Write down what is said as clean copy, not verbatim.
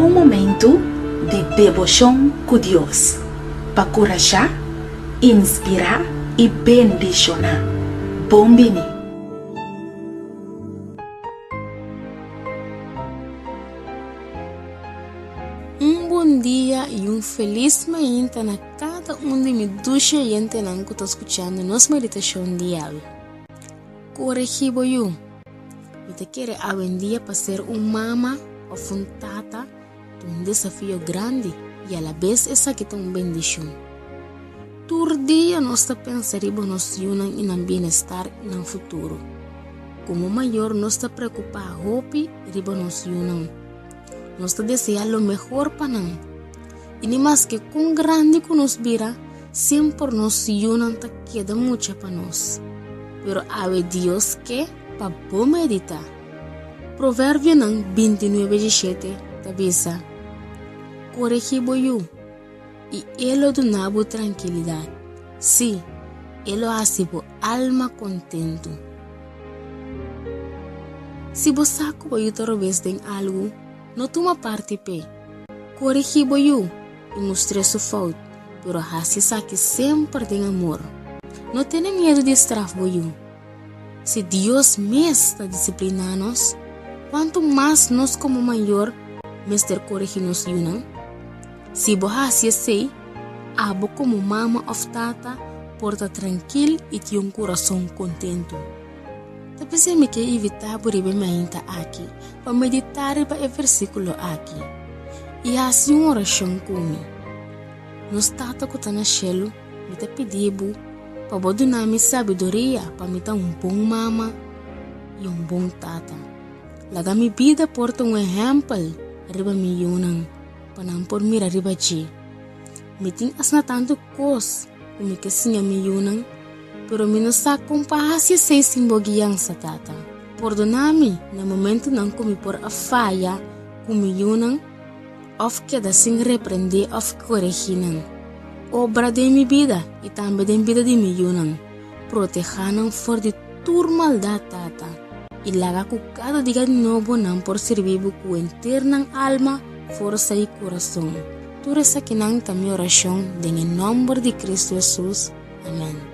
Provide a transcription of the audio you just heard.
Un momentu di deboshon ku Dios pa kurashá, inspirá i bendishoná. Bon bini! Un bon dia i un felis mainta na kada un di mi dushi oyentenan ku ta skuchando nos meditashon di awe. Koregí bo yu. Mi ta kere awendia pa ser un mama òf un tata ta un desafio grandi i alabes esaki ta un bendishon. Tur dia nos ta pensa riba nos yunan i nan bienestar i nan futuro. Komo mayor nos ta preokupá hopi riba nos yunan. Nos ta deseá lo mehor pa nan. I ni maske kon grandi ku nos bira, semper nos yunan ta keda mucha pa nos. Pero awe Dios ke pa bo meditá. Proverbionan bintinuebe dishete ta bisa, Koregí bo yu, i e lo duna bo trankilidat, sí, e lo hasi bo alma kontentu. Si bo sa ku bo yu ta robes den algu, no tuma parti p'e. Korigí bo yu i mustr'é su fout, pero hasi esaki semper den amor. No tene miedu di straf bo yu. Si Dios mes ta disipliná nos, kuantu mas nos komo mayor mester korigí nos yunan? Si bo hasi esei, abo komo mama òf tata por ta trankil i tin un kurason kontentu. Ta p'esei mi ke invitá bo riba e mainta aki pa meditá riba e versíkulo aki i hasi un orashon ku mi. Nos Tata ku ta na shelu, mi ta pidi bo pa bo duna mi sabiduria pa mi ta un bon mama i un bon tata. Laga mi bida por ta un ehèmpel riba mi yunan pa nan por mira riba dje. Mi tin asina tantu kos ku mi ke siña mi yunan, pero mi no sa kon pa hasi esei sin bo guiansa, Tata. Pordoná mi na momentunan ku mi por a faya ku mi yunan òf keda sin reprendé òf koregí nan. Obra den mi bida i tambe den bida di mi yunan. Protehá nan for di tur maldat, Tata, i laga ku kada dia di nobo nan por sirbi bo ku henter nan alma, forsa i kurason. Tur esakinan ta mi orashon den e nòmber di Kristu Hesus. Amèn.